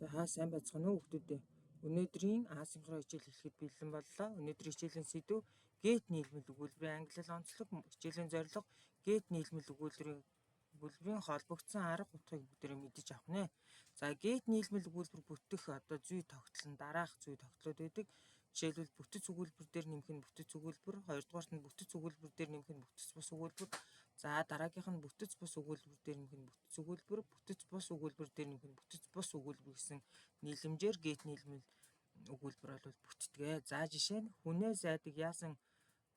За, сайн байцгаана уу, хүүхдүүдээ. Өнөөдрийн асинхрон хичээл эхлэхэд бэлэн боллоо. Өнөөдрийн хичээлийн сэдэв гээд нийлмэл өгүүлбэрийн ангилал онцлог, хичээлийн зорилго гээд нийлмэл өгүүлбэрийн холбогдсон арга утгыг бүгдээрээ мэдэж авах нэ. За, гээд нийлмэл өгүүлбэр бүтэх одоо зүй тогтол нь дараах зүй тогтлууд байдаг. Жишээлбэл, бүтэц өгүүлбэр дээр нэмэх нь бүтэц өгүүлбэр, хоёрдугаарт нь бүтэц өгүүлбэр дээр нэмэх нь бүтэц бус өгүүлбэр. За, дараагийнх нь бүтэц бус өгүүлбэр дээр нэмэх нь бүтэц өгүүлбэр, бүтэц бус өгүүлбэр дээр нэмэх нь бүтэц бус өгүүлбэр гэсэн нийлэмжээр гээд нийлмэл өгүүлбэр бол бүтдэг. За, жишээ нь хүнээс айдаг яасан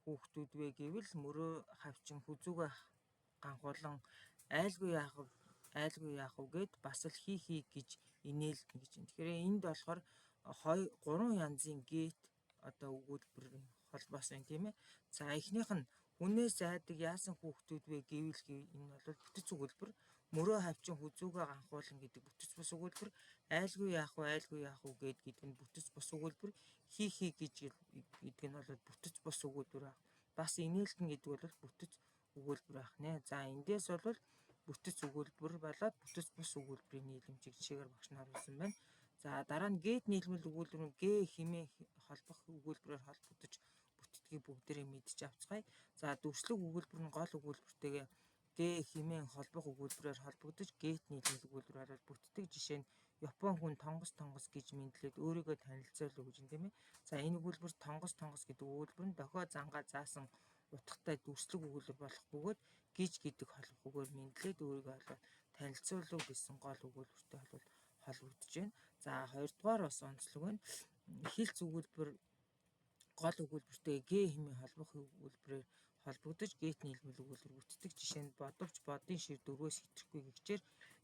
хүүхдүүд вэ гэвэл мөрөө хавчин хүзүүгээ ганхуулан айлгүй яах вэ, айлгүй яах вэ гэд бас л хий хий гэж инээлгэн гэж. Тэгэхээр энд болохоор гурван янзын гээд одоо өгүүлбэрийн холбоос байна, тийм ээ. За, эхнийх нь хүнээс айдаг яасан хүүхдүүд вэ гэвэл энэ бол бүтэц өгүүлбэр, мөрөө хавчин хүзүүгээ ганхуулан гэдэг бүтэц бус өгүүлбэр, айлгүй яах вэ, айлгүй яах вэ гэд гэдэг нь бүтэц бус өгүүлбэр, хий хий гэж гэдэг нь бол бүтэц бус өгүүлбэр байх. Бас инээлгэн гэдэг бол бүтэц өгүүлбэр байх нэ. За, эндээс бол бүтэц өгүүлбэр болоод бүтэц бус өгүүлбэрийн нийлэмжийг жишээгээр багш нь харуулсан байна. За, дараа нь гээд нийлмэл өгүүлбэр нь гэ хэмээн холбох өгүүлбэрээр холбогдож бүтдгийг бүгдээрээ мэдж авцгаая. За, дүрслэг өгүүлбэр нь гол өгүүлбэртэйгээ гэ хэмээн холбох өгүүлбэрээр холбогдож гээд нийлмэл өгүүлбэр бол бүтдэг. Жишээ нь Япон хүн тонгос тонгос гэж мэндлээд өөрийгөө танилцуулав гэж юм, тийм ээ. За, энэ өгүүлбэр тонгос тонгос гэдэг өгүүлбэр нь дохио зангаа заасан утгатай дүрслэг өгүүлбэр болох бөгөөд гэж гэдэг холбох үгээр мэндлээд өөрийгөө болоод танилцуулав гэсэн гол өгүүлбэртэй бол холбогдож байна. За, хоёрдугаар бас онцлог нь хэлц өгүүлбэр гол өгүүлбэртэй гэ хэмээн холбох өгүүлбэрээр холбогдож гээд нийлмэл өгүүлбэр бүтдэг. Жишээ нь бодовч бодын шир дөрвөөс хэтрэхгүй гэгчээр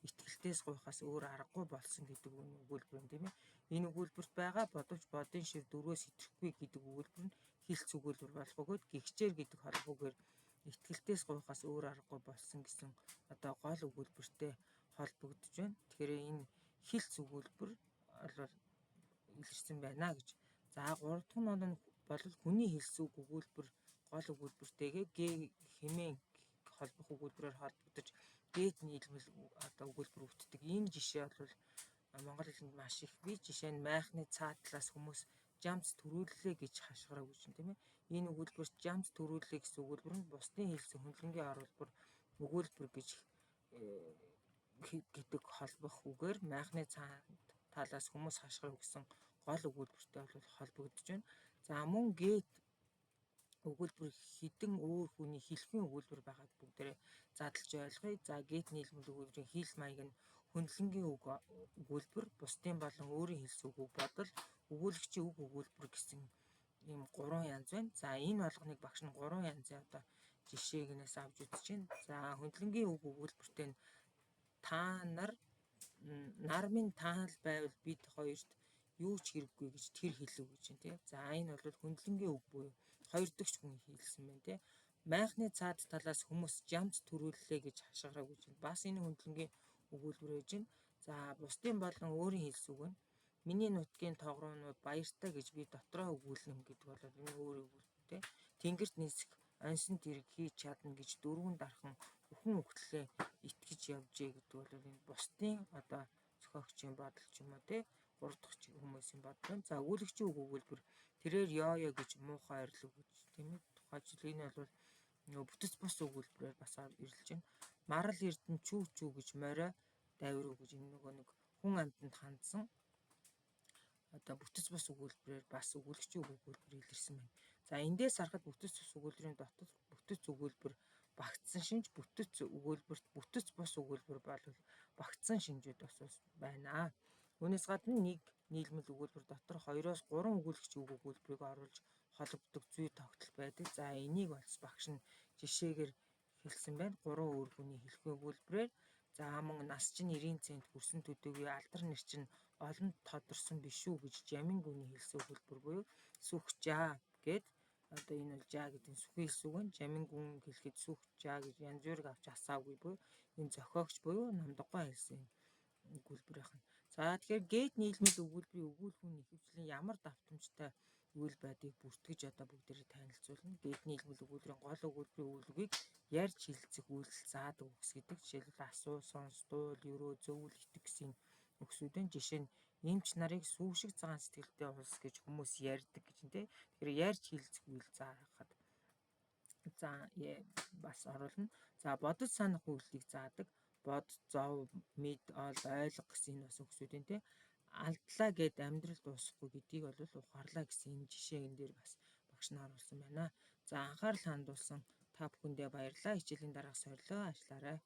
итгэлтээс гуйхаас өөр аргагүй болсон гэдэг өгүүлбэр юм, тийм ээ. Энэ өгүүлбэрт байгаа бодовч бодын шир дөрвөөс хэтрэхгүй гэдэг өгүүлбэр нь хэлц өгүүлбэр болох бөгөөд гэгчээр гэдэг холбох үгээр итгэлтээс гуйхаас өөр аргагүй болсон гэсэн одоо гол өгүүлбэртэй холбогдож байна. Тэгэхээр энэ хэлц өгүүлбэр бол илэрсэн байна гэж. За, гурав дахь нь бол хүний хэлсэн үг өгүүлбэр гол өгүүлбэртэйгээ гэ хэмээн холбох өгүүлбэрээр холбогдож гээд нийлмэл одоо өгүүлбэр бүтдэг. Энэ жишээ бол монгол хэлэнд маш их бий. Жишээ нь майхны цаад талаас хүмүүс жамц төрүүллээ гэж хашгираа гэж юм, тийм ээ. Энэ өгүүлбэрт жамц төрүүллээ гэсэн өгүүлбэр нь бусдын хэлсэн хөндлөнгийн оруулбар өгүүлбэр гэж гэдэг холбох үгээр майхны цаад талаас хүмүүс хашгирав гэсэн гол өгүүлбэртэй бол холбогдож байна. За, мөн гээд өгүүлбэр хэдэн өөр хүний хэлхийн өгүүлбэр байгааг бүгдээрээ задлж ойлгоё. За, гээд нийлмэл өгүүлбэрийн хэл маяг нь хөндлөнгийн үг өгүүлбэр, бусдын болон өөрийн хэлсэн үг бодол, өгүүлэгчийн үг өгүүлбэр гэсэн ийм гурван янз байна. За, энэ болгоныг багш нь гурван янзын одоо жишээгнээс авч үзэж байна. За, хөндлөнгийн үг өгүүлбэртэй нь та нар нар минь таал байвал бид хоёрт юу ч хэрэггүй гэж тэр хэлэв гэж байна, тий. За, энэ бол хөндлөнгийн үг буюу хоёр дахь хүн хэлсэн байна, тий. Майхны цаад талаас хүмүүс жамц төрүүллээ гэж хашгираа гэж байна. Бас энэ хөндлөнгийн өгүүлбэр байж байна. За, бусдын болон өөрийн хэлсэн үг нь миний нутгийн тогроонууд баяртай гэж би дотроо өгүүлнэ гэдэг бол энэ өөр өгүүлбэр, тий. Тэнгэрт нисэх онсон тэрэг хийж чадна гэж дөрвөн дархан бүхэн өгтлээ итгэж явжээ гэдэг бол энэ бусдын одоо зохиогчийн бодол ч юм уу, тий, гурав дахь хүмүүсийн бодол байна. За, өгүүлэгчийн үг өгүүлбэр тэрээр ёо ёо гэж муухай ойрлов гэж, тийм ээ. Тухайчил энэ бол нөгөө бүтэц бус өгүүлбэрээр бас ирэлж байна. Марал эрдэн чүү чүү гэж морой дайвруу гэж энэ нөгөө нэг хүн амьтанд хандсан одоо бүтэц бус өгүүлбэрээр бас өгүүлэгчийн үг өгүүлбэр илэрсэн байна. За, эндээс харахад бүтэц бус өгүүлбэрийн дотор бүтэц өгүүлбэр багтсан шинж, бүтэц өгүүлбэрт бүтэц бус өгүүлбэр бол багтсан шинжүүд бас байна. Үүнээс гадна нэг нийлмэл өгүүлбэр дотор 2-оос 3 өгүүлэгч үг өгүүлбэрийг оруулж холбогддог зүй тогтол байдаг. За, энийг бас багш нь жишээгээр хэлсэн байна. Гурван өөр хүний хэлхүй өгүүлбэрээр. За, мөн нас чинь 90 цент хүрсэн төдийгүй алдар нэр чинь олонд тодорсон биш үү гэж жамин гүний хэлсэн өгүүлбэр буюу сүх жаа гэд одоо энэ бол жаа гэдэг нь сүхийн хэлсэн үг нь жамин гүн хэлэхэд сүх жаа гэж янз бүрийг авч асаагүй буюу энэ зохиогч буюу Намдаггай хэлсэн өгүүлбэр байна. За, тэгэхээр гээд нийлмэл өгүүлбэрийн өгүүлэх үн ихэвчлэн ямар давтамжтай үйл байдгийг бүртгэж одоо бүгдээрээ танилцуулна. Гээд нийлмэл өгүүлбэрийн гол өгүүлбэрийн үйл үгийг ярьж хэлцэх үйлдэл заадаг үгс гэдэг. Жишээлбэл асуу, сонс, дуул, ерөө, зөвүүл, итэг гэсэн үгсүүдийн жишээ нь эмч нарыг сүү шиг цагаан сэтгэлтэй улс гэж хүмүүс ярьдаг гэж нь, тий. Тэгэхээр ярьж хэлцэх үйл заахад за бас оруулна. За, бодож санах үйлдэлийг заадаг. Бод, зов, мэд, ол, ойлго гэсэн энэ бас үгсүүдийн, тий. Алдлаа гээд амьдрал дуусахгүй гэдгийг бол ухаарлаа гэсэн энэ жишээн дээр бас багш нь оруулсан байна. За, анхаарал хандуулсан та бүхэндээ баярлалаа. Хичээлийн дараах сорилоо ажиллаарай.